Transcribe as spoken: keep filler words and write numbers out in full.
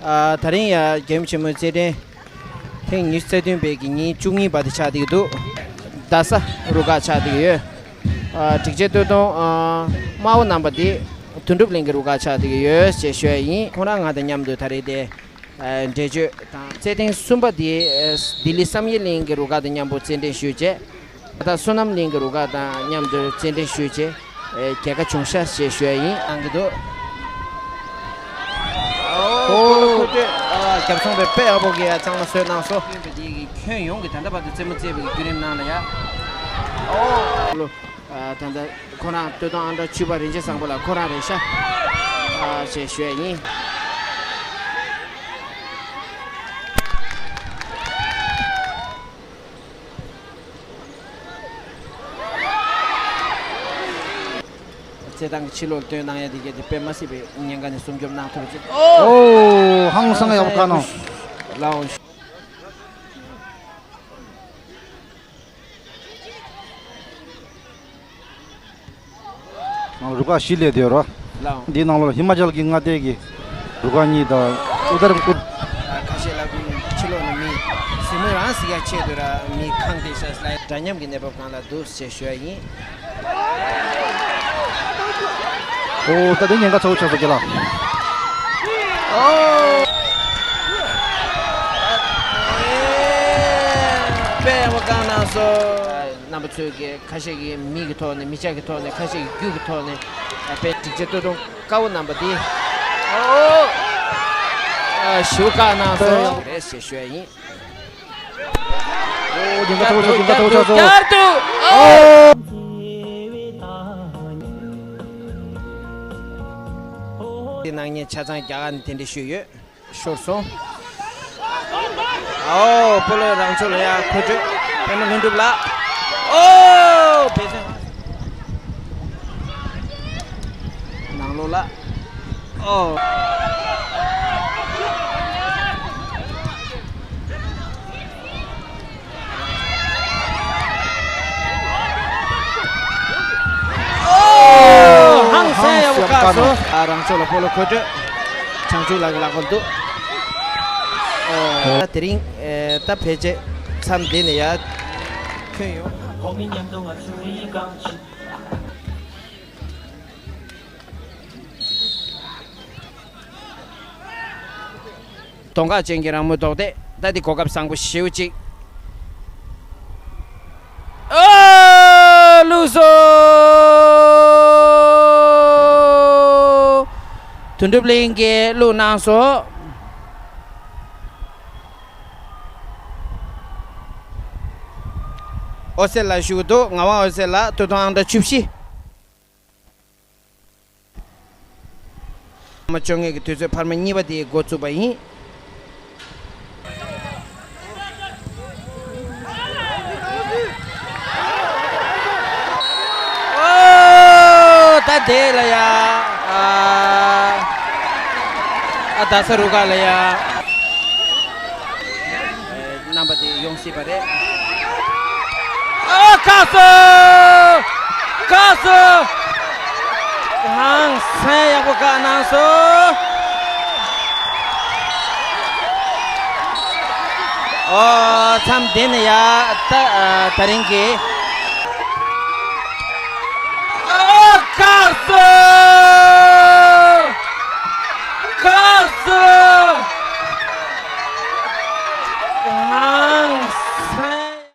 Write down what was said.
ཨ། ད་རིང་ཡ་རྒྱལ་ཡུམ་ཆེན་མོའི་རྩེད་འགྲན་ཐེངས་ཉི་ཤུ་རྩ་བདུན་པའི་གི་ཉིན་བཅུ་གཉིས་པ་དེ་ཆགས་བསྡད་ཀྱི་འདུག་རྡ་ས་རུ་ཁག་ཆགས་བསྡད་ཀྱི་ཡོད། ཨ། སྒྲིག་ཆས་སྟོད་ཐུང་། ཨ། དམར་པོ་བསྣམས་པ་དེ་དོན་གྲུབ་གླིང་གི་རུ་ཁག་ཆགས་བསྡད་ཀྱི་ཡོད་ཅེས་ཞུ་ཡ་ཡིན། ཁོང་རང་ང་དང་མཉམ་དུ་ད་རེས་དེ། ཨ། འགྲེལ་བརྗོད་དང་། རྩེད་ཐེངས་གསུམ་པ་དེ། ཨ། ལྡི་ལི་བསམ་ཡས་གླིང་གི་རུ་ཁག་དང་མཉམ་པོ་རྩེད་འགྲན་ཞུས་རྗེས། ད་བསོད་ནམས་གླིང་གི་རུ་ཁག་དང་མཉམ་དུ་རྩེད་འགྲན་ཞུས་རྗེས། ཨེ། རྒྱལ་ཁ་བྱུང་ཤག་ཅེས་ཞུ་ཡ་ཡིན། གནང་གི་འདུག་ཨོ། ཨོ། ཁོ་ཚོས། ཨ། རྒྱབ་སོང་པའི་དཔེ་ཡག་པོ་གི་ཡ་གཙང་མ་བཟོས་གནང་སོང་། སྟོན་པ་དེ་གི་ཁྱོན་ཡོངས་ཀྱི་ད་ལྟ་བར་དུ་རྩེད་མོ་རྩེ་བའི་བརྒྱུད་རིམ་ནང་ལ་ཡ། ཨོ། ཨ། ད་ལྟ་ཁོ་རང་སྟོད་ཐུང་ཨང་གྲངས་བཅུ་པ་རིན་ཆེན་བཟང་པོ་ལགས་ཁོ་རང་རེད་ཤག་ཨ། ཅེས་ཞུ་ཡ་ཡིན། རྩེད་ཐང་གི་ཕྱི་ལོགས་ལ་སྟོན་གནང་ཡ་དེ་གས་དེ་དཔེ་མ་སྲིད་པའི་ཉེན་ཁ་ནས་སྲུང་སྐྱོབ་གནང་ཐུབ་ཅིག་ཨོ། ཧང་སང་ཡག་པོ་བཀག་གནང་། ལའོ། ནང་རུ་ཁག་བཞི་སླེབས་བསྡད་ཡོད་རེད། ལའོ། འདིའི་ནང་ལོགས་ལ་ཧི་མ་ཅལ་གྱི་མངའ་སྡེ་གི་རུ་ཁག་གཉིས་དང་ཨུ་ཏར་ཨུ། ཁ་ཤས་ལ་ཕྱི་ལོགས་ནས་མི་གཟིགས་མོ་རང་གཟིགས་ཡ་ཆེད་དུ་ར་མི་ཁེངས་བསྡད་ཤག་ལ་འདྲ་མཉམ་གྱི་གནས་བབ་སྒང་ལ་འདུག་ཅེས་ཞུ་ཡ་ཡིན། ཨོ། ད་དེ་ཉེན་ཁ་ཚ་པོ་ཆགས་སོང་ཁྱེད་ལ། ཨོ། དཔེ་ཡག་པོ་བཀག་གནང་སོང་། རྣམ་པ་ཚོས་ཀྱི་ཁ་ཤས་ཀྱིས་མིག་གི་ཐོག་ནས། མི་ཆ་གི་ཐོག་ནས། ཁ་ཤས་ཀྱིས་རྒྱུ་གི་ཐོག་ནས། ཨ། དཔེ་སྒྲིག་ཆས་སྟོད་ཐུང་དཀར་པོ་བསྣམས་པ་འདི། ཨོ། ཨ། ཞེ་པོ་བཀག་གནང་སོང་། རེད་ཅེས་ཞུ་ཡ་ཡིན། ཨོ། ཉེན་ཁ་ཚ་པོ་ཆགས་སོང་། ཉེན་ཁ་ཚ་པོ་ཆགས་སོང་། བསྐྱར་དུ། ཨོ། དེ་ནང་བཞིན་ཆ་ཚང་རྒྱ་གར་ནས་གདན་འདྲེན་ཞུས་ཡོད། ཤོར་སོང་། ཨོ། སྤོ་ལོ་རང་ཕྱོགས་ལ་ཡ་འཁོན་འགྲོས་པད་མ་ལྷུན་གྲུབ་ལགས། ཨོ། བེ་ཅོན་ནང་ལོགས་ལ། ཨོ། ཨོ། ཧང་སང་ཡག་པོ་བཀག་སོང་། ཨ། རང་ཕྱོགས་ལ་སྤོ་ལོ་འཁོན་འགྲོས། བྱང་ཆུབ་ལགས་ཀྱི་ལག་པར་འདུག་ཨོ། ད་དེ་རིང་། ཨེ། ད་ཕལ་ཆེར་མཚམས་འདི་ནས་ཡར་ཐོན་ཡོང་། གོང་མའི་ཉམས་མྱོང་ང་ཚོའི་རྐང་ཅིག་གདོང་ཁ་ཅན་གྱི་རང་མོས་རྡོག་རྡེག་ད་འདི་གོ་སྐབས་བཟང་པོ་ཞེ་པོ་ཅིག་ཨོ། བླུགས་སོང་། དོན་གྲུབ་གླིང་གིས་བླུགས་གནང་སོང་། ཨོ་སེ་ལགས་ཞུ་གི་འདུག་ངག་དབང་ཨོ་སེ་ལགས། སྟོད་ཐུང་ཨང་གྲངས་བཅུ་བཞི། ཕ་མ་བཅོ་ལྔའི་གི་དུས་ཚོད་འཕར་མ་གཉིས་པ་དེ་འགོ་བཙུགས་པ་ཡིན། ཨོ། ད་དེ་ལ་ཡ། ཨ། ཨ། རྡ་ས་རུ་ཁག་ལ་ཡ། རྣམ་པ་དེ་ཡོང་སྲིད་པ་རེད། ཨ། བཀག་སོང་། བཀག་སོང་། ཧང་སང་ཡག་པོ་བཀག་གནང་སོང་། ཨོ། མཚམས་འདི་ནས་ཡ། ད། ཨ། ད་རིང་གི། ཨ། བཀག་སོང་། བཀག་སོང་། ཧང་སང་།